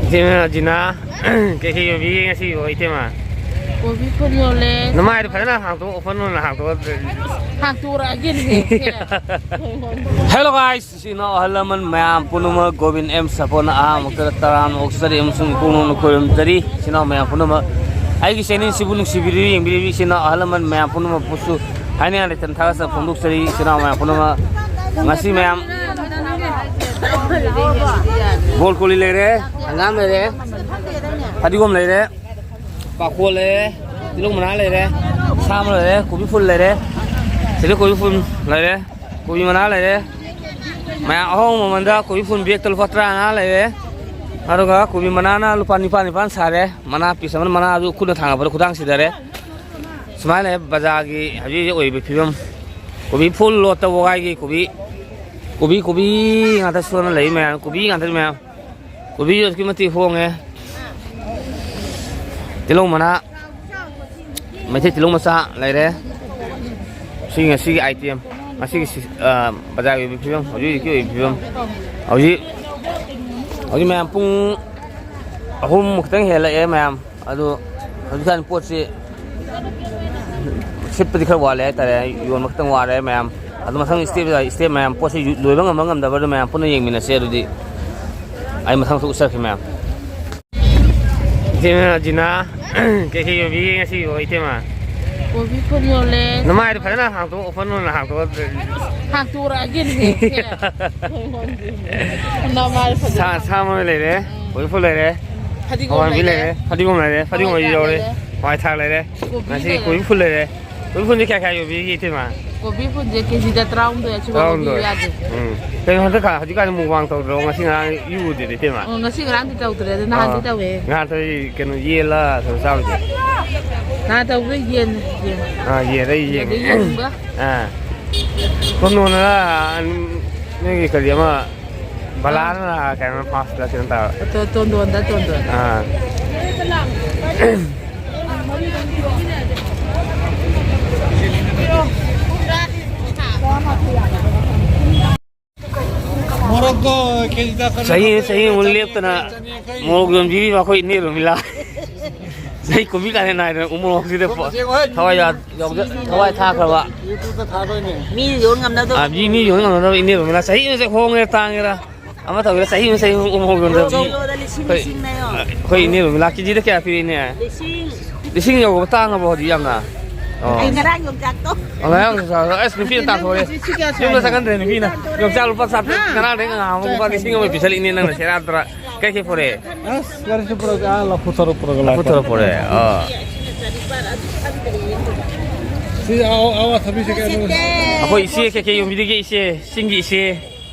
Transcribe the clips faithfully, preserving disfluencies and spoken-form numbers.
ꯏꯇꯩꯃ ꯖꯤꯅꯥ, ꯀꯩꯀꯩ ꯌꯣꯟꯕꯤꯒꯦ ꯉꯁꯤꯕꯣ, ꯏꯇꯩꯃ? ꯀꯣꯕꯤ ꯐꯨꯜ ꯌꯣꯜꯂꯦ꯫ ꯅꯃꯥꯏꯗꯣ ꯐꯖꯅ ꯍꯥꯡꯇꯣꯛꯑꯣ, open ꯑꯣꯏꯅ ꯍꯥꯡꯇꯣꯛꯑꯣ꯫ ꯍꯥꯡꯇꯣꯔꯛꯑꯒꯦꯅꯦ꯫ Hello guys, ꯏꯆꯤꯟ ꯏꯅꯥꯎ ꯑꯍꯜ ꯂꯃꯟ ꯃꯌꯥꯝ ꯄꯨꯝꯅꯃꯛ ꯒꯣꯕꯤꯟ ꯑꯦꯝ ꯁꯥꯄꯣꯟꯅ ꯑꯍꯥꯟꯕ ꯃꯛꯇꯗ ꯇꯔꯥꯝꯅ ꯑꯣꯛꯆꯔꯤ ꯑꯃꯁꯨꯡ ꯏꯀꯣꯛꯅꯧꯅ ꯈꯣꯏꯔꯨꯝꯖꯔꯤ꯫ ꯏꯆꯤꯟ ꯏꯅꯥꯎ ꯃꯌꯥꯝ ꯄꯨꯝꯅꯃꯛ, ꯑꯩꯒꯤ channel ꯁꯤꯕꯨ ꯅꯨꯡꯁꯤꯕꯤꯔꯤꯕ, ꯌꯦꯡꯕꯤꯔꯤꯕ ꯏꯆꯤꯟ ꯏꯅꯥꯎ ꯑꯍꯜ ꯂꯃꯟ ꯃꯌꯥꯝ ꯄꯨꯝꯅꯃꯛꯄꯨꯁꯨ ꯍꯥꯏꯅꯤꯡꯉꯥꯏ ꯂꯩꯇꯅ ꯊꯥꯒꯠꯆꯕ ꯐꯣꯡꯗꯣꯛꯆꯔꯤ꯫ ꯏꯆꯤꯟ ꯏꯅꯥꯎ ꯃꯌꯥꯝ ꯄꯨꯝꯅꯃꯛ, ꯉꯁꯤ ꯃꯌꯥꯝ ꯕ꯭ꯔꯣꯀꯣꯂꯤ ꯂꯩꯔꯦ, ꯍꯪꯒꯥꯝ ꯂꯩꯔꯦ, ꯐꯗꯤꯒꯣꯝ ꯂꯩꯔꯦ, ꯄꯥꯈꯣꯜ ꯂꯩꯔꯦ, ꯇꯤꯜꯍꯧ ꯃꯅꯥ ꯂꯩꯔꯦ, ꯁꯥ ꯑꯃ ꯂꯩꯔꯦ, ꯀꯣꯕꯤ ꯐꯨꯜ ꯂꯩꯔꯦ, ꯁꯤꯗ ꯀꯣꯕꯤ ꯐꯨꯜ ꯂꯩꯔꯦ, ꯀꯣꯕꯤ ꯃꯅꯥ ꯂꯩꯔꯦ꯫ ꯃꯌꯥꯝ ꯑꯍꯣꯡꯕ ꯃꯃꯜꯗ ꯀꯣꯕꯤ ꯐꯨꯜ bag ꯇ ꯂꯨꯄꯥ ꯇꯔꯥꯃꯉꯥ ꯂꯩꯔꯦ꯫ ꯑꯗꯨꯒ ꯀꯣꯕꯤ ꯃꯅꯥꯅ ꯂꯨꯄꯥ ꯅꯤꯄꯥꯟ ꯅꯤꯄꯥꯟ ꯁꯥꯔꯦ꯫ ꯃꯅꯥ piece ꯑꯃꯅ, ꯃꯅꯥ ꯑꯗꯨ ꯈꯨꯠꯅ ꯊꯥꯡꯉꯛꯄꯗ ꯈꯨꯗꯥꯡ ꯁꯤꯗꯔꯦ꯫ ꯁꯨꯃꯥꯏꯅ ꯂꯩ ꯕꯖꯥꯔꯒꯤ ꯍꯧꯖꯤꯛ ꯍꯧꯖꯤꯛ ꯑꯣꯏꯔꯤꯕ ꯐꯤꯕꯝ꯫ ꯀꯣꯕꯤ ꯐꯨꯜ ꯂꯣꯠꯇ ꯋꯥꯒꯥꯏꯒꯤ ꯀꯣꯕꯤ, ꯀꯣꯕꯤ, ꯀꯣꯕꯤ ꯉꯥꯛꯇ ꯁꯨꯅ ꯂꯩ ꯃꯌꯥꯝ꯫ ꯀꯣꯕꯤ ꯉꯥꯛꯇꯅꯤ ꯃꯌꯥꯝ꯫ ꯀꯣꯕꯤ ꯑꯗꯨꯛꯀꯤ ꯃꯇꯤꯛ ꯍꯣꯡꯉꯦ꯫ ꯇꯤꯜꯍꯧ ꯃꯅꯥ, ꯃꯩꯇꯩ ꯇꯤꯜꯍꯧ ꯃꯆꯥ ꯂꯩꯔꯦ꯫ ꯁꯤ ꯉꯁꯤꯒꯤ item, ꯉꯁꯤꯒꯤ ꯁꯤ-, ꯑ, ꯕꯖꯥꯔꯒꯤ ꯑꯣꯏꯕ ꯐꯤꯕꯝ, ꯍꯧꯖꯤꯛ ꯍꯧꯖꯤꯛꯀꯤ ꯑꯣꯏꯕ ꯐꯤꯕꯝ꯫ ꯍꯧꯖꯤꯛ, ꯍꯧꯖꯤꯛ ꯃꯌꯥꯝ ꯄꯨꯡ ꯑꯍꯨꯝ ꯈꯤꯇꯪ ꯍꯦꯜꯂꯛꯑꯦ ꯃꯌꯥꯝ꯫ ꯑꯗꯨ ꯍꯧꯖꯤꯛꯀꯥꯟ ꯄꯣꯠꯁꯤ ꯁꯤꯠꯄꯗꯤ ꯈꯔ ꯋꯥꯠꯂꯦ ꯍꯥꯏꯇꯥꯔꯦ, ꯌꯣꯟꯕ ꯈꯤꯇꯪ ꯋꯥꯔꯦ ꯃꯌꯥꯝ꯫ ꯑꯗꯨ ꯃꯊꯪ step by step ꯃꯌꯥꯝ ꯄꯣꯠꯁꯤ ꯂꯣꯏꯕ ꯉꯝꯕ ꯉꯝꯗꯕꯗꯣ ꯃꯌꯥꯝ ꯄꯨꯟꯅ ꯌꯦꯡꯃꯤꯟꯅꯁꯦ꯫ ꯑꯗꯨꯗꯤ ꯑꯩ ꯃꯊꯪ ꯎꯠꯆꯔꯛꯀꯦ ꯃꯌꯥꯝ꯫ ꯏꯇꯩꯃ ꯖꯤꯅꯥ, ꯀꯩꯀꯩ ꯌꯣꯟꯕꯤꯒꯦ ꯉꯁꯤꯕꯣ, ꯏꯇꯩꯃ? ꯀꯣꯕꯤ ꯐꯨꯜ ꯌꯣꯜꯂꯦ꯫ ꯅꯃꯥꯏꯗꯣ ꯐꯖꯅ ꯍꯥꯡꯇꯣꯛꯑꯣ, open ꯑꯣꯏꯅ ꯍꯥꯡꯇꯣꯛꯑꯣ꯫ ꯍꯥꯡꯇꯣꯔꯛꯑꯒꯦꯅꯦ꯫ ꯅꯃꯥꯏ ꯐꯖꯅ ꯁꯥ, ꯁꯥ ꯃꯔꯣꯏ ꯂꯩꯔꯦ, ꯎꯝ꯫ ꯀꯣꯕꯤ ꯐꯨꯜ ꯂꯩꯔꯦ, ꯐꯗꯤꯒꯣꯝ ꯍꯋꯥꯏ ꯃꯨꯕꯤ ꯂꯩꯔꯦ꯫ ꯂꯩꯔꯦ, ꯐꯗꯤꯒꯣꯝ ꯂꯩꯔꯦ, ꯐꯗꯤꯒꯣꯝ ꯍꯋꯥꯏ ꯃꯨꯕꯤ ꯊ꯭ꯔꯥꯛ ꯌꯥꯎꯔꯦ, ꯂꯩꯔꯦ꯫ ꯍꯋꯥꯏ ꯊ꯭ꯔꯥꯛ ꯂꯩꯔꯦ꯫ ꯀꯣꯕꯤ ꯉꯁꯤ ꯂꯩꯔꯦ꯫ ꯀꯣꯕꯤ ꯐꯨꯜ ꯂꯩꯔꯦ꯫ ꯀꯣꯕꯤ ꯐꯨꯜꯁꯦ ꯀꯌꯥ ꯀꯌꯥ ꯌꯣꯟꯕꯤꯔꯤꯒꯦ, ꯏꯇꯩꯃ? ꯀꯣꯕꯤ ꯐꯨꯜꯁꯦ ꯀꯦꯖꯤꯗ ꯇꯔꯥꯍꯨꯝꯗꯣꯏ ꯑꯁꯤꯐꯥꯎ ꯂꯧꯕꯤꯌꯨ ꯇꯔꯥꯍꯨꯝꯗꯣꯏ꯫ ꯌꯥꯗꯦ꯫ ꯎꯝ꯫ ꯀꯩꯅꯣ, ꯍꯟꯗꯛ ꯀ-, ꯍꯧꯖꯤꯛꯀꯥꯟꯗꯤ ꯃꯨꯛꯕꯥꯡ ꯇꯧꯗ꯭ꯔꯣ? ꯉꯁꯤ ꯉꯔꯥꯡ ꯏꯎ ꯎꯗꯦꯗ, ꯏꯇꯩꯃ꯫ ꯑꯣ, ꯉꯁꯤ ꯉꯔꯥꯡꯗꯤ ꯇꯧꯗ꯭ꯔꯦ, ꯑꯗꯨ ꯅꯍꯥꯟꯗꯤ ꯑꯥ꯫ ꯇꯧꯋꯦ꯫ ꯉꯍꯥꯟ ꯇꯧꯏ ꯀꯩꯅꯣ, ꯌꯦꯜꯂ ꯀꯩꯅꯣ ꯆꯥꯕꯗꯣ? ꯅꯍꯥꯟ ꯇꯧꯕꯗꯣ ꯌꯦꯟ, ꯌꯦꯟ꯫ ꯑꯥ, ꯌꯦꯟꯗ ꯌꯦꯡꯉꯦ꯫ ꯌꯦꯟꯗ ꯌꯦꯟꯒ꯫ ꯑꯥ꯫ ꯀꯣꯅꯣꯅ ꯅꯣꯏꯒꯤ ꯀꯔꯤ ꯑꯃ, ꯕꯂꯥꯅ ꯀꯩꯅꯣ, ꯐꯥꯁꯇ ꯀꯩꯅꯣ ꯇꯧꯔ꯫ ꯇꯣ-, ꯇꯣꯟꯗꯣꯟꯗ, ꯇꯣꯟꯗꯣꯟ꯫ ꯑꯥ꯫ ꯆꯍꯤ ꯆꯍꯤ ꯑꯃꯨꯛ ꯂꯦꯞꯇꯅ ꯃꯣꯔꯣꯛ ꯌꯣꯟꯕꯤꯔꯤꯕ ꯑꯩꯈꯣꯏ ꯏꯅꯦ ꯔꯣꯃꯤꯂꯥ꯫ ꯆꯍꯤ ꯀꯨꯝꯕꯤ ꯀꯥꯟꯗ ꯅꯥꯏꯗꯅ ꯎꯃꯣꯔꯣꯛꯁꯤꯗ ꯄꯣ-, ꯊꯋꯥꯏ ꯌꯥ-, ꯌꯥꯎꯖ-, ꯊꯋꯥꯏ ꯊꯥꯈ꯭ꯔꯕ꯫ ꯃꯤ ꯌꯣꯟ ꯉꯝꯅꯗꯕ꯫ ꯑꯥ, ꯃꯤ, ꯃꯤ ꯌꯣꯟ ꯉꯝꯅꯗꯕ ꯏꯅꯦ ꯔꯣꯃꯤꯂꯥ꯫ ꯆꯍꯤ ꯑꯃꯁꯦ ꯍꯣꯡꯉꯦꯔꯥ ꯇꯥꯡꯉꯦꯔꯥ ꯑꯃ ꯇꯧꯒꯦꯔꯥ, ꯆꯍꯤ ꯑꯃ ꯆꯍꯤ ꯑꯃ ꯎꯃꯣꯔꯣꯛ ꯌꯣꯟꯗꯕꯤ꯫ ꯀꯤꯂꯣꯗ ꯂꯤꯁꯤꯡ ꯑꯩꯈꯣꯏ, ꯂꯤꯁꯤꯡꯅꯦ ꯌꯣ꯫ ꯑꯩꯈꯣꯏ ꯏꯅꯦ ꯔꯣꯃꯤꯂꯥ ꯀꯦꯖꯤꯗ ꯀꯌꯥ ꯄꯤꯔꯤꯅꯦ? ꯂꯤꯁꯤꯡ꯫ ꯂꯤꯁꯤꯡ ꯌꯧꯕ ꯇꯥꯡꯉꯕꯣ ꯍꯧꯖꯤꯛ ꯌꯥꯝꯅ? ꯑꯣ꯫ ꯑꯩ ꯉꯔꯥꯡ ꯌꯣꯡꯆꯥꯛꯇꯣ꯫ ꯑꯣ, ꯉꯔꯥꯡ ꯌꯣꯡꯆꯥꯛꯇꯣ꯫ ꯑꯁ, ꯅꯨꯄꯤꯅ ꯇꯥꯟꯊꯣꯛꯑꯦ꯫ ꯌꯨꯝꯗ ꯆꯪꯍꯟꯗ꯭ꯔꯦ ꯅꯨꯄꯤꯅ꯫ ꯌꯣꯡꯆꯥꯛ ꯂꯨꯄꯥ ꯆꯥꯇ꯭ꯔꯦꯠ꯫ ꯍꯥ? ꯉꯔꯥꯡꯗꯩ ꯉꯍꯥꯟꯃꯨꯛ ꯂꯨꯄꯥ ꯂꯤꯁꯤꯡ ꯑꯃ ꯄꯤꯁꯜꯂꯛꯏꯅꯦ ꯅꯪꯅ ꯁꯦꯔꯥꯟ ꯇꯨꯔꯥꯟ꯫ ꯀꯩ ꯀꯩ ꯄꯨꯔꯛꯑꯦ? ꯑꯁ, ꯒꯥꯔꯤꯁꯨ ꯄꯨꯔꯛꯑꯦ, ꯑꯥ, ꯂꯐꯨ ꯊꯔꯣ ꯄꯨꯔꯛꯑꯦ, ꯂꯐꯨ ꯂꯥꯛꯄ꯫ ꯊꯔꯣ ꯄꯨꯔꯛꯑꯦ, ꯑꯥ꯫ ꯁꯤ ꯑꯋꯥ-, ꯑꯋꯥꯊꯕꯤꯁꯦ ꯀꯌꯥꯅꯣ? ꯑꯩꯈꯣꯏ ꯏꯆꯦ ꯀꯩꯀꯩ ꯌꯣꯟꯕꯤꯔꯤꯒꯦ ꯏꯆꯦ? ꯆꯤꯡꯒꯤ ꯏꯆꯦ꯫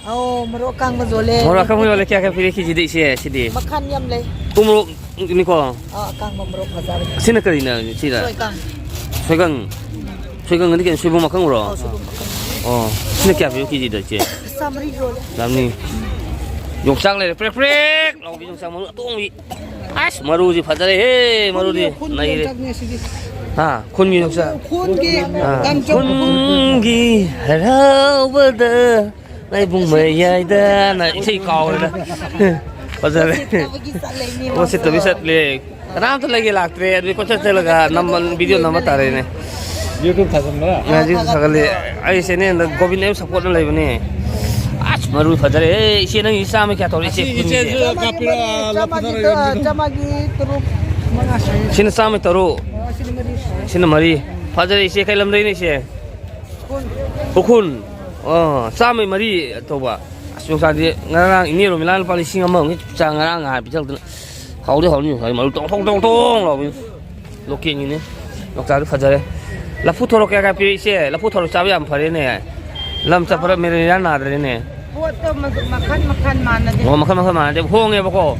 ꯑꯧ, ꯃꯔꯣꯛ ꯑꯀꯪꯕ ꯌꯣꯜꯂꯦ꯫ ꯃꯔꯣꯛ ꯑꯀꯪꯕ ꯌꯣꯜꯂꯦ, ꯀꯌꯥ ꯀꯌꯥ ꯄꯤꯔꯦ ꯀꯦꯖꯤꯗ ꯏꯆꯦ ꯁꯤꯗꯤ? ꯃꯈꯜ ꯌꯥꯝ ꯂꯩ꯫ ꯎ ꯃꯣꯔꯣꯛꯅꯤꯀꯣ? ꯑꯥ, ꯑꯀꯪꯕ ꯃꯣꯔꯣꯛ ꯐꯖꯕꯅꯦ꯫ ꯁꯤꯅ ꯀꯔꯤꯅ ꯁꯤꯗ? ꯁꯣꯏꯀꯪ꯫ ꯁꯣꯏꯀꯪ꯫ ꯁꯣꯏꯀꯪ ꯑꯗꯤ ꯀꯩꯅꯣ, ꯁꯣꯏꯕꯨꯝ ꯑꯀꯪꯕ꯭ꯔꯣ? ꯑꯧ, ꯁꯣꯏꯕꯨꯝ ꯑꯀꯪꯕ꯫ ꯑꯣ, ꯁꯤꯅ ꯀꯌꯥ ꯄꯤꯕ ꯀꯦꯖꯤꯗ ꯏꯆꯦ? ꯆꯥꯝꯃꯔꯤ ꯌꯣꯜꯂꯦ꯫ ꯆꯥꯝꯃꯔꯤ꯫ ꯌꯣꯡꯆꯥꯛ ꯂꯩꯔꯦ, ꯄ꯭ꯔꯦꯛ ꯄ꯭ꯔꯦꯛ ꯂꯥꯎꯕꯤ ꯌꯣꯡꯆꯥꯛ ꯃꯔꯨ ꯑꯇꯣꯡꯕꯤ꯫ ꯑꯁ, ꯃꯔꯨꯁꯤ ꯐꯖꯔꯦꯍꯦ, ꯃꯔꯨꯗꯤ ꯈꯨꯟꯒꯤ ꯅꯩꯔꯦ꯫ ꯌꯣꯡꯆꯥꯛꯅꯦ ꯁꯤꯗꯤ꯫ ꯍꯥ, ꯈꯨꯟꯒꯤ ꯌꯣꯡꯆꯥꯛ꯫ ꯈꯨꯟꯒꯤ ꯑꯥ, ꯀꯥꯡꯖꯧ꯫ ꯈꯨꯟꯒꯤ ꯍꯔꯥꯎꯕꯗ ꯂꯥꯏꯕꯨꯡ ꯃꯌꯥꯏꯗꯅ ꯏꯁꯩ ꯀꯥꯎꯔꯦꯗ꯫ ꯐꯖꯔꯦ꯫ ꯄꯣꯠ ꯁꯤꯠꯇꯕꯒꯤ ꯆꯠꯂꯦ ꯃꯤ ꯄꯣꯠ ꯁꯤꯠꯇꯕꯤ ꯑꯃꯁꯨ꯫ ꯆꯠꯂꯦ꯫ ꯀꯅꯥꯝꯇ ꯂꯩꯒꯦ ꯂꯥꯛꯇ꯭ꯔꯦ꯫ ꯑꯗꯨꯗꯤ ꯀꯣꯏꯆꯠ ꯆꯠꯂꯒ ꯅꯝꯕ ꯚꯤꯗꯤꯑꯣ ꯅꯝꯕ ꯇꯥꯔꯦꯅꯦ꯫ YouTube ꯊꯥꯖꯤꯟꯕ꯭ꯔꯥ? ꯉꯥꯏ ꯊꯥꯒꯠꯂꯤ꯫ ꯑꯩ ꯆꯦꯅꯦꯜꯗ ꯒꯣꯕꯤꯟ ꯑꯦꯝ ꯁꯞꯄꯣꯔꯠꯅ ꯂꯩꯕꯅꯦ꯫ ꯑꯁ, ꯃꯔꯨ ꯐꯖꯔꯦ꯫ ꯏꯆꯦ, ꯅꯪꯒꯤ ꯆꯥꯝꯃ ꯀꯌꯥ ꯇꯧꯔꯦ, ꯏꯆꯦ? ꯑꯁꯤ ꯈꯨꯟꯒꯤꯁꯦ? ꯏꯆꯦꯁꯨ ꯀꯥꯞꯄꯤꯔꯣ, ꯂꯐꯨ ꯊꯔꯣ ꯌꯣꯟꯕꯤꯗꯣ꯫ ꯆꯥꯝꯃꯒꯤ ꯇꯔꯨꯛ, ꯃꯉꯥ ꯁꯥꯏ꯫ ꯁꯤꯅ ꯆꯥꯝꯃ ꯇꯔꯨꯛ꯫ ꯑꯣ, ꯁꯤꯅ ꯃꯔꯤ ꯁꯥꯏ꯫ ꯁꯤꯅ ꯃꯔꯤ꯫ ꯐꯖꯔꯦ, ꯏꯆꯦ, ꯀꯩ ꯂꯝꯗꯩꯅꯣ, ꯏꯆꯦ? ꯎꯈ꯭ꯔꯨꯜ꯫ ꯑꯣ, ꯆꯥꯝꯃꯩ ꯃꯔꯤ ꯇꯧꯕ꯫ ꯑꯁ, ꯌꯣꯡꯆꯥꯛꯇꯤ ꯉꯔꯥꯡ ꯏꯅꯦ ꯔꯣꯃꯤꯂꯥꯅ ꯂꯨꯄꯥ ꯂꯤꯁꯤꯡ ꯑꯃꯃꯨꯛꯀꯤ ꯆꯥꯡ ꯉꯔꯥꯡ ꯉꯍꯥꯟ ꯄꯤꯊꯣꯛꯇꯅ꯫ ꯍꯥꯎꯗꯤ ꯍꯥꯎꯅꯤ, ꯉꯁꯥꯏ ꯃꯔꯨ ꯇꯣꯡ ꯇꯣꯡ ꯇꯣꯡ ꯇꯣꯡ ꯂꯥꯎꯕꯅꯤ꯫ ꯂꯣꯀꯦꯜꯒꯤꯅꯤ꯫ ꯌꯣꯡꯆꯥꯛꯁꯨ ꯐꯖꯔꯦ꯫ ꯂꯐꯨ ꯊꯔꯣ ꯀꯌꯥ ꯀꯌꯥ ꯄꯤꯔꯤ ꯏꯆꯦ? ꯂꯐꯨ ꯊꯔꯣ ꯆꯥꯕ ꯌꯥꯝ ꯐꯔꯦꯅꯦ꯫ ꯂꯝ ꯆꯠꯄꯗ ꯃꯦꯂꯦꯔꯤꯌꯥ ꯅꯥꯗ꯭ꯔꯦꯅꯦ꯫ ꯄꯣꯠꯇꯣ ꯃ-, ꯃꯈꯟ ꯃꯈꯟ ꯃꯥꯟꯅꯗꯦ꯫ ꯑꯣ, ꯃꯈꯟ ꯃꯈꯟ ꯃꯥꯟꯅꯗꯦ꯫ ꯍꯣꯡꯉꯦꯕꯀꯣ꯫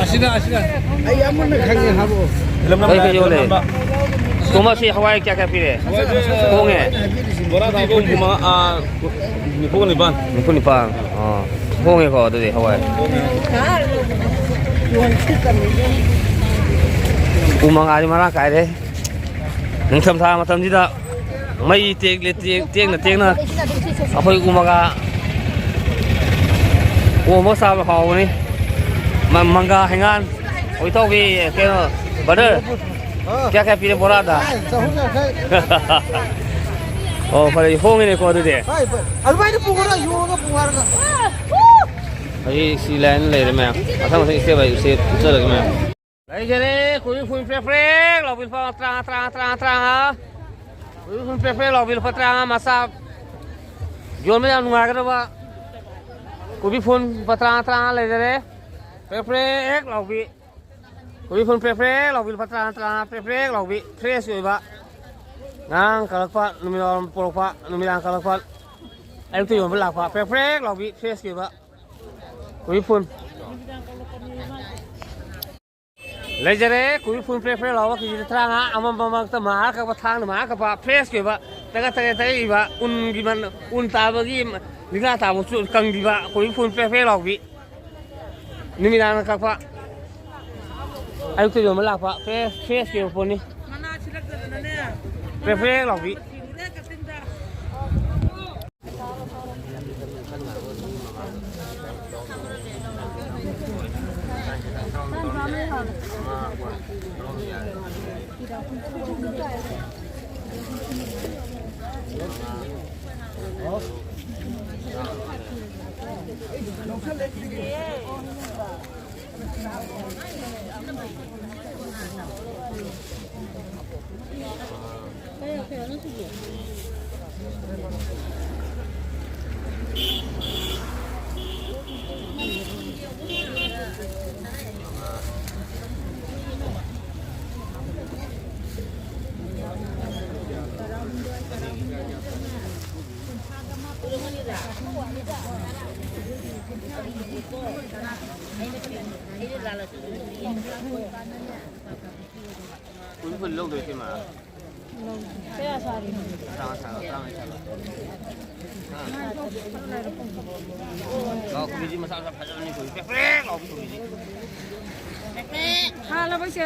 ꯑꯁꯤꯗ, ꯑꯁꯤꯗ꯫ ꯑꯩ ꯑꯃꯨꯟꯅ ꯈꯪꯉꯦ, ꯍꯥꯞꯄꯛꯑꯣ꯫ ꯀꯩ ꯀꯩ ꯌꯣꯜꯂꯦ? ꯇꯣꯃꯥꯁ, ꯁꯤ ꯍꯋꯥꯏ ꯀꯌꯥ ꯀꯌꯥ ꯄꯤꯔꯦ? ꯍꯣꯡꯉꯦ꯫ ꯕꯣꯔꯥꯗꯤ ꯏꯕꯨꯡ ꯍꯨꯝꯐꯨ ꯃꯉꯥ, ꯑꯥ, ꯅꯤꯐꯨꯒ ꯅꯤꯄꯥꯟ꯫ ꯅꯤꯐꯨ ꯅꯤꯄꯥꯟ꯫ ꯑꯥ꯫ ꯍꯣꯡꯉꯦꯀꯣ ꯑꯗꯨꯗꯤ ꯍꯋꯥꯏ꯫ ꯎ ꯃꯪꯒꯥꯗꯤ ꯃꯔꯥꯡ ꯀꯥꯏꯔꯦ꯫ ꯅꯤꯡꯊꯝꯊꯥ ꯃꯇꯝꯁꯤꯗ ꯃꯩ ꯇꯦꯛꯂꯦ ꯇꯦꯛ-, ꯇꯦꯛꯅ ꯇꯦꯛꯅ ꯑꯩꯈꯣꯏ ꯎ ꯃꯪꯒꯥ ꯑꯣꯝꯃꯒ ꯆꯥꯕ ꯍꯥꯎꯕꯅꯤ꯫ ꯃ-, ꯃꯪꯒꯥ ꯍꯩꯉꯥꯟ꯫ ꯑꯣꯏ ꯇꯧꯒꯦ ꯀꯩꯅꯣ, ꯕ꯭ꯔꯗꯔ꯫ ꯑꯥ꯫ ꯀꯌꯥ ꯀꯌꯥ ꯄꯤꯔꯦ ꯕꯣꯔꯥꯗ? ꯑꯦ, ꯆꯍꯨꯝ ꯌꯥꯡꯈꯩ꯫ ꯑꯣ, ꯐꯔꯦ, ꯍꯣꯡꯉꯤꯅꯦꯀꯣ ꯑꯗꯨꯗꯤ꯫ ꯍꯣꯏ, ꯐꯔꯦ꯫ ꯑꯗꯨꯃꯥꯏꯅ ꯄꯨꯈ꯭ꯔꯣ, ꯌꯣꯡꯉꯒ ꯄꯨꯈ꯭ꯔꯒ꯫ ꯑꯩ ꯁꯤ ꯂꯥꯏꯟ ꯂꯩꯔꯦ ꯃꯌꯥꯝ꯫ ꯃꯊꯪ ꯃꯊꯪ step by step ꯎꯠꯆꯔꯒꯦ ꯃꯌꯥꯝ꯫ ꯂꯩꯖꯔꯦ, ꯀꯣꯕꯤ ꯐꯨꯜ ꯄ꯭ꯔꯦꯛ ꯄ꯭ꯔꯦꯛ ꯂꯥꯎꯕꯤ ꯂꯨꯄꯥ ꯇꯔꯥꯃꯉꯥ, ꯇꯔꯥꯃꯉꯥ, ꯇꯔꯥꯃꯉꯥ, ꯇꯔꯥꯃꯉꯥ꯫ ꯀꯣꯕꯤ ꯐꯨꯜ ꯄ꯭ꯔꯦꯛ ꯄ꯭ꯔꯦꯛ ꯂꯥꯎꯕꯤ ꯂꯨꯄꯥ ꯇꯔꯥꯃꯉꯥ ꯃꯆꯥ꯫ ꯌꯣꯟꯕ ꯌꯥꯝ ꯅꯨꯡꯉꯥꯏꯒꯗꯕ ꯀꯣꯕꯤ ꯐꯨꯜ ꯂꯨꯄꯥ ꯇꯔꯥꯃꯉꯥ, ꯇꯔꯥꯃꯉꯥ ꯂꯩꯖꯔꯦ꯫ ꯄ꯭ꯔꯦꯛ ꯄ꯭ꯔꯦꯛ ꯂꯥꯎꯕꯤ꯫ ꯀꯣꯕꯤ ꯐꯨꯜ ꯄ꯭ꯔꯦꯛ ꯄ꯭ꯔꯦꯛ ꯂꯥꯎꯕꯤ ꯂꯨꯄꯥ ꯇꯔꯥꯃꯉꯥ, ꯇꯔꯥꯃꯉꯥ ꯄ꯭ꯔꯦꯛ ꯄ꯭ꯔꯦꯛ ꯂꯥꯎꯕꯤ꯫ ꯐ꯭ꯔꯦꯁꯀꯤ ꯑꯣꯏꯕ꯫ ꯉꯔꯥꯡ ꯀꯛꯂꯛꯄ, ꯅꯨꯃꯤꯗꯥꯡ ꯋꯥꯏꯔꯝ ꯄꯨꯔꯛꯄ, ꯅꯨꯃꯤꯗꯥꯡ ꯀꯛꯂꯛꯄ꯫ ꯑꯌꯨꯛꯇ ꯌꯣꯟꯕ ꯂꯥꯛꯄ꯫ ꯄ꯭ꯔꯦꯛ ꯄ꯭ꯔꯦꯛ ꯂꯥꯎꯕꯤ ꯐ꯭ꯔꯦꯁꯀꯤ ꯑꯣꯏꯕ꯫ ꯀꯣꯕꯤ ꯐꯨꯜ꯫ ꯂꯩꯖꯔꯦ, ꯀꯣꯕꯤ ꯐꯨꯜ ꯄ꯭ꯔꯦꯛ ꯄ꯭ꯔꯦꯛ ꯂꯥꯎꯕ ꯀꯦꯖꯤꯗ ꯇꯔꯥꯃꯉꯥ, ꯑꯃꯃꯝ ꯃꯔꯛꯇ ꯃꯍꯥꯔ ꯀꯛꯄ, ꯊꯥꯡꯅ ꯃꯍꯥꯔ ꯀꯛꯄ, ꯐ꯭ꯔꯦꯁꯀꯤ ꯑꯣꯏꯕ, ꯇꯒꯠ ꯇꯒꯠ ꯇꯛꯏꯕ, ꯎꯟꯒꯤ ꯃꯟ-, ꯎꯟ ꯇꯥꯕꯒꯤ ꯂꯤꯛꯂꯥ ꯇꯥꯕꯁꯨ ꯀꯪꯗ꯭ꯔꯤꯕ, ꯀꯣꯕꯤ ꯐꯨꯜ ꯄ꯭ꯔꯦꯛ ꯄ꯭ꯔꯦꯛ ꯂꯥꯎꯕꯤ, ꯅꯨꯃꯤꯗꯥꯡꯗ ꯀꯛꯄ, ꯑꯌꯨꯛꯇ ꯌꯣꯟꯕ ꯂꯥꯛꯄ, ꯐ꯭ꯔꯦꯁ, ꯐ꯭ꯔꯦꯁꯀꯤ ꯑꯣꯏꯕ ꯄꯣꯠꯅꯤ꯫ ꯄ꯭ꯔꯦꯛ ꯄ꯭ꯔꯦꯛ ꯂꯥꯎꯕꯤ꯫ ꯀꯨꯟ ꯀꯨꯟ ꯂꯧꯗꯣꯏꯁꯦ ꯃꯥ꯫ ꯀꯌꯥ ꯁꯥꯔꯤꯅꯣ? ꯇꯔꯥꯃꯉꯥ ꯁꯥꯔꯣ, ꯇꯔꯥꯃꯉꯥ ꯁꯥꯔꯣ꯫ ꯍꯥ? ꯂꯥꯎ, ꯀꯣꯕꯤꯁꯤ ꯃꯁꯥ ꯃꯁꯥ ꯐꯖꯕꯅꯤ, ꯀꯣꯕꯤ ꯄ꯭ꯔꯦꯛ ꯄ꯭ꯔꯦꯛ ꯂꯥꯎꯕꯤ ꯀꯣꯕꯤꯁꯤ꯫ ꯍꯥꯜꯂꯕꯣ ꯏꯆꯦ?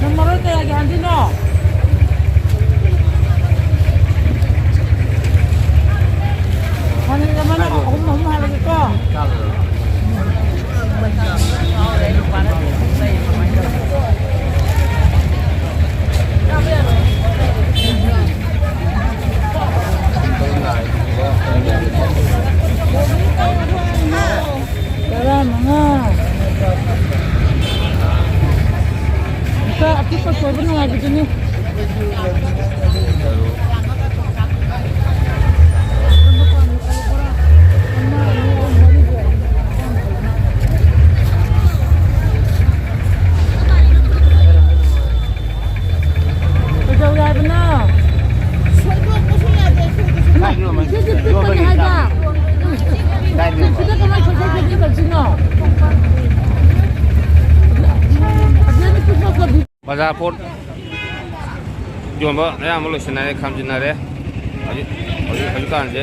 ꯅꯪ ꯃꯔꯣꯏ ꯀꯌꯥꯒꯤ ꯍꯥꯟꯗꯣꯏꯅꯣ? ꯍꯥꯟꯅ ꯑꯃꯅ ꯑꯍꯨꯝ ꯑꯍꯨꯝ ꯍꯥꯜꯂꯒꯦꯀꯣ꯫ ꯇꯔꯥꯃꯉꯥ꯫ ꯏꯆꯥ ꯑꯄꯤꯛꯄ ꯁꯣꯏꯕ ꯅꯨꯡꯉꯥꯏꯕꯗꯨꯅꯤ꯫ ꯀꯩꯗꯧꯔꯦ ꯍꯥꯏꯕꯅꯣ? ꯏꯆꯦꯁꯦ ꯄꯤꯛꯄꯅꯤ ꯍꯥꯏꯕ꯫ ꯄꯤꯛꯄꯗ ꯀꯃꯥꯏꯅ ꯁꯣꯏꯗꯣꯛ ꯁꯣꯏꯖꯤꯟ ꯇꯧꯁꯤꯅꯣ? ꯕꯖꯥꯔ ꯄꯣꯠ ꯌꯣꯟꯕ ꯑꯌꯥꯝꯕ ꯂꯣꯏꯁꯤꯟꯅꯔꯦ, ꯈꯥꯝꯖꯤꯟꯅꯔꯦ ꯍꯧꯖꯤꯛ, ꯍꯧꯖꯤꯛ, ꯍꯧꯖꯤꯛꯀꯥꯟꯁꯦ꯫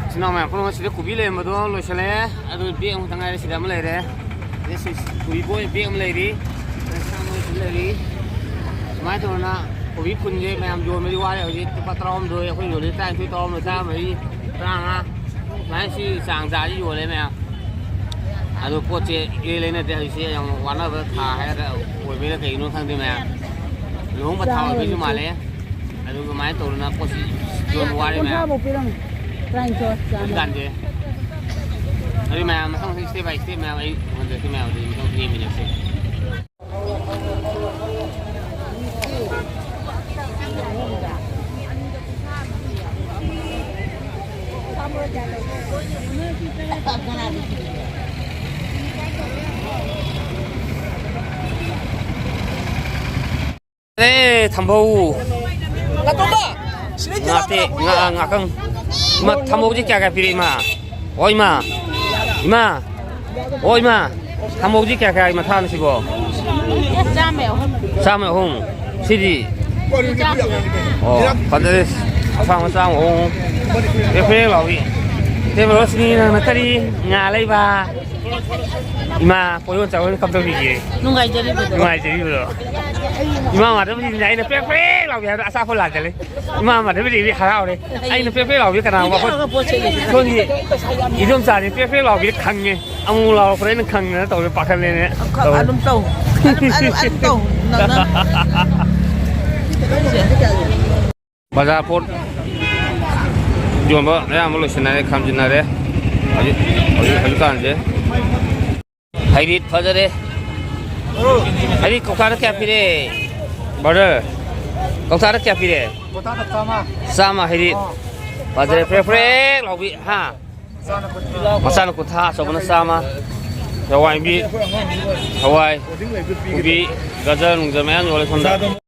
ꯏꯆꯤꯟ ꯏꯅꯥꯎ ꯃꯌꯥꯝ ꯄꯨꯝꯅꯃꯛ, ꯁꯤꯗ ꯀꯣꯕꯤ ꯂꯩꯔꯝꯕꯗꯣ ꯂꯣꯏꯁꯤꯜꯂꯛꯑꯦ꯫ ꯑꯗꯨ ꯕꯦꯒ ꯑꯃꯈꯛꯇ ꯉꯥꯏꯔꯦ, ꯁꯤꯗ ꯑꯃ ꯂꯩꯔꯦ꯫ ꯁꯤꯗ ꯁꯨꯏ-, ꯁꯨꯏꯕꯣꯏ ꯕꯦꯒ ꯑꯃ ꯂꯩꯔꯤ꯫ ꯁꯤꯗ ꯁꯥ ꯃꯔꯣꯏꯁꯨ ꯂꯩꯔꯤ꯫ ꯀꯃꯥꯏꯅ ꯇꯧꯗꯅ ꯀꯣꯕꯤ ꯐꯨꯟꯁꯦ ꯃꯌꯥꯝ ꯌꯣꯟꯕꯗꯤ ꯋꯥꯔꯦ꯫ ꯍꯧꯖꯤꯛ ꯂꯨꯄꯥ ꯇꯔꯥꯍꯨꯝꯗꯣꯏ, ꯑꯩꯈꯣꯏ ꯌꯣꯜꯂꯤ ꯇꯔꯥꯅꯤꯊꯣꯏ, ꯇꯔꯥꯍꯨꯝꯗꯣꯏ, ꯇꯔꯥꯃꯔꯤ, ꯇꯔꯥꯃꯉꯥ, ꯁꯨꯃꯥꯏꯅ ꯁꯤ ꯆꯥꯡ ꯆꯥꯁꯤ ꯌꯣꯜꯂꯦ ꯃꯌꯥꯝ꯫ ꯑꯗꯣ ꯄꯣꯠꯁꯦ ꯏꯔꯩ ꯂꯩꯅꯗꯦ ꯍꯧꯖꯤꯛꯁꯦ꯫ ꯌꯥꯝ ꯋꯥꯅꯕ ꯊꯥ ꯍꯥꯏꯒꯗ꯭ꯔꯥ ꯑꯣꯏꯕꯩꯔꯥ ꯀꯩꯒꯤꯅꯣ ꯈꯪꯗꯦ ꯃꯌꯥꯝ꯫ ꯂꯨꯍꯣꯡꯕ ꯊꯥ ꯑꯣꯏꯕꯩꯁꯨ ꯃꯥꯜꯂꯦ꯫ ꯑꯗꯨ ꯑꯗꯨꯃꯥꯏꯅ ꯇꯧꯗꯅ ꯄꯣꯠꯁꯤ ꯌꯣꯟꯕ ꯋꯥꯔꯦ ꯃꯌꯥꯝ꯫ ꯀꯨꯟꯊ꯭ꯔꯥꯐꯧ ꯄꯤꯔꯝꯃꯨ꯫ ꯇꯔꯥꯅꯤꯊꯣꯏ ꯆꯥꯝꯃ꯫ ꯍꯧꯖꯤꯛꯀꯥꯟꯁꯦ꯫ ꯑꯗꯨ ꯃꯌꯥꯝ ꯃꯊꯪ ꯃꯊꯪ step by step ꯃꯌꯥꯝ ꯑꯩ ꯎꯍꯟꯖꯔꯛꯀꯦ ꯃꯌꯥꯝ꯫ ꯑꯗꯨꯗꯤ ꯃꯊꯪ ꯌꯦꯡꯃꯤꯟꯅꯁꯦ꯫ ꯑꯦ, ꯊꯝꯕꯧ꯫ ꯅꯥꯇꯣꯝꯕ! ꯁꯤꯗꯩ ꯉꯥꯇꯦ, ꯊꯤꯜꯂꯛꯑꯣ꯫ ꯉꯥ, ꯉꯥꯀꯪ꯫ ꯏꯃꯥ, ꯊꯝꯕꯧꯁꯦ ꯀꯌꯥ ꯀꯌꯥ ꯄꯤꯔꯛꯏ, ꯏꯃꯥ? ꯑꯣ, ꯏꯃꯥ꯫ ꯏꯃꯥ꯫ ꯑꯣ, ꯏꯃꯥ꯫ ꯊꯝꯕꯧꯁꯦ ꯀꯌꯥ ꯀꯌꯥꯒꯤ ꯃꯊꯥꯅꯣ ꯁꯤꯕꯣ? ꯆꯥꯝꯃ ꯑꯍꯨꯝ꯫ ꯆꯥꯝꯃ ꯑꯍꯨꯝ꯫ ꯁꯤꯗꯤ? ꯑꯣ, ꯐꯖꯔꯦ꯫ ꯑꯁꯥꯡꯕ ꯆꯥꯝꯃ ꯑꯍꯨꯝ꯫ ꯄꯦꯛ ꯄꯦꯛ ꯂꯥꯎꯏ꯫ ꯏꯇꯩꯃ ꯔꯣꯁꯅꯤ, ꯅꯪꯅ ꯀꯔꯤ ꯉꯥ ꯂꯩꯕ? ꯏꯃꯥ, ꯄꯣꯌꯣꯟ ꯆꯥꯕ ꯀꯝꯗꯧꯕꯤꯒꯦ? ꯅꯨꯡꯉꯥꯏꯖꯔꯤꯕꯗꯣ꯫ ꯅꯨꯡꯉꯥꯏꯖꯔꯤꯕꯗꯣ꯫ ꯏꯃꯥ ꯃꯥꯙꯕꯤꯅ ꯑꯩꯅ ꯄ꯭ꯔꯦꯛ ꯄ꯭ꯔꯦꯛ ꯂꯥꯎꯒꯦ ꯍꯥꯏꯕꯗ ꯑꯆꯥꯄꯣꯠ ꯂꯥꯛꯀꯅꯤ꯫ ꯏꯃꯥ ꯃꯥꯙꯕꯤꯗꯤ ꯍꯔꯥꯎꯔꯦ꯫ ꯑꯩꯅ ꯄ꯭ꯔꯦꯛ ꯄ꯭ꯔꯦꯛ ꯂꯥꯎꯕꯤ ꯀꯅꯥ ꯃꯈꯣꯟ? ꯄꯣꯠ ꯆꯩ ꯂꯩ꯫ ꯁꯣꯝꯒꯤ ꯏꯗꯣꯝꯆꯥꯗꯤ ꯄ꯭ꯔꯦꯛ ꯄ꯭ꯔꯦꯛ ꯂꯥꯎꯕꯤꯗ ꯈꯪꯉꯦ꯫ ꯑꯃꯨꯛ ꯂꯥꯎꯔꯛꯄꯗ ꯑꯩꯅ ꯈꯪꯗꯅ ꯇꯧꯔꯦ, ꯄꯥꯈꯠꯂꯦꯅꯦ꯫ ꯇꯧꯔꯦ꯫ ꯑꯗꯨꯝ ꯇꯧ꯫ ꯑꯗꯨꯝ, ꯑꯗꯨꯝ ꯇꯧ꯫ ꯅꯪꯅ꯫ ꯕꯖꯥꯔ ꯄꯣꯠ ꯌꯣꯟꯕ ꯑꯌꯥꯝꯕ ꯂꯣꯏꯁꯤꯟꯅꯔꯦ, ꯈꯥꯝꯖꯤꯟꯅꯔꯦ ꯍꯧꯖꯤꯛ, ꯍꯧꯖꯤꯛ, ꯍꯧꯖꯤꯛꯀꯥꯟꯁꯦ꯫ ꯍꯩꯔꯤꯠ ꯐꯖꯔꯦ꯫ ꯍꯩꯔꯤꯠ ꯀꯧꯇꯥꯗ ꯀꯌꯥ ꯄꯤꯔꯦ, brother? ꯀꯧꯇꯥꯗ ꯀꯌꯥ ꯄꯤꯔꯦ? ꯀꯧꯇꯥꯗ ꯆꯥꯝꯃ꯫ ꯆꯥꯝꯃ ꯍꯩꯔꯤꯠ꯫ ꯑꯥ꯫ ꯐꯖꯔꯦ, ꯄ꯭ꯔꯦꯛ ꯄ꯭ꯔꯦꯛ ꯂꯥꯎꯕꯤ, ꯍꯥ? ꯃꯆꯥꯅ ꯀꯨꯟꯊ꯭ꯔꯥ꯫ ꯃꯆꯥꯅ ꯀꯨꯟꯊ꯭ꯔꯥ, ꯑꯆꯧꯕꯅ ꯆꯥꯝꯃ꯫ ꯍꯋꯥꯏꯕꯤ, ꯍꯋꯥꯏ, ꯀꯣꯕꯤ, ꯒꯖꯔ ꯅꯨꯡꯖꯔ ꯃꯌꯥꯝ ꯌꯣꯜꯂꯦ ꯁꯣꯝꯗ꯫ ꯏꯆꯤꯟ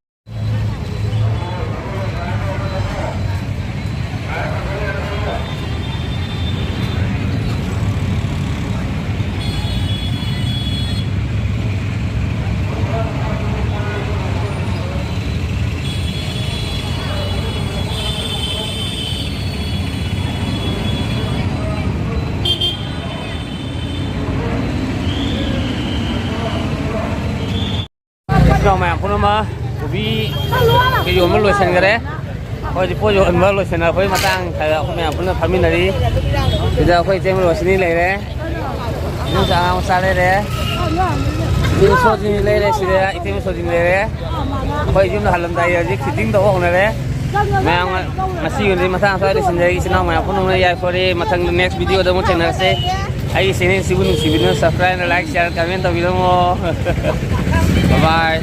ꯏꯅꯥꯎ ꯃꯌꯥꯝ ꯄꯨꯝꯅꯃꯛ, ꯀꯣꯕꯤ ꯀꯦꯖꯤ ꯑꯃ ꯂꯣꯏꯁꯤꯟꯈꯔꯦ꯫ ꯑꯩꯈꯣꯏ ꯍꯧꯖꯤꯛ ꯄꯣꯠ ꯌꯣꯟꯕ ꯂꯣꯏꯁꯤꯟꯅꯔꯛꯄꯩ ꯃꯇꯥꯡ ꯈꯔ ꯑꯩꯈꯣꯏ ꯃꯌꯥꯝ ꯄꯨꯟꯅ ꯐꯝꯃꯤꯟꯅꯔꯤ꯫ ꯁꯤꯗ ꯑꯩꯈꯣꯏ ꯏꯇꯩꯃ ꯔꯣꯁꯤꯅꯤ ꯂꯩꯔꯦ, ꯏꯗꯣꯝꯆꯥ ꯑꯉꯥꯡ ꯃꯆꯥ ꯂꯩꯔꯦ, ꯏꯇꯩꯃ ꯁꯣꯖꯤꯅꯤ ꯂꯩꯔꯦ, ꯁꯤꯗ ꯏꯇꯩꯃ ꯁꯣꯖꯤꯅꯤ ꯂꯩꯔꯦ꯫ ꯑꯩꯈꯣꯏ ꯌꯨꯝꯗ ꯍꯜꯂꯝꯗꯥꯏ ꯍꯧꯖꯤꯛ ꯐꯤꯠꯇꯤꯡ ꯇꯧꯕ ꯍꯧꯅꯔꯦ꯫ ꯃꯌꯥꯝ ꯉꯁꯤꯒꯤ ꯑꯣꯏꯅꯗꯤ ꯃꯇꯥꯡ ꯑꯁ꯭ꯋꯥꯏꯗ ꯂꯣꯏꯁꯤꯟꯖꯔꯒꯦ꯫ ꯏꯆꯤꯟ ꯏꯅꯥꯎ ꯃꯌꯥꯝ ꯄꯨꯝꯅꯃꯛꯅ ꯌꯥꯏꯐꯔꯦ꯫ ꯃꯊꯪꯗ next video ꯗ ꯑꯃꯨꯛ ꯊꯦꯡꯅꯔꯁꯦ꯫ ꯑꯩꯒꯤ channel ꯁꯤꯕꯨ ꯅꯨꯡꯁꯤꯕꯤꯗꯨꯅ subscribe, like, share, comment ꯇꯧꯕꯤꯔꯝꯃꯣ꯫ Bye bye꯫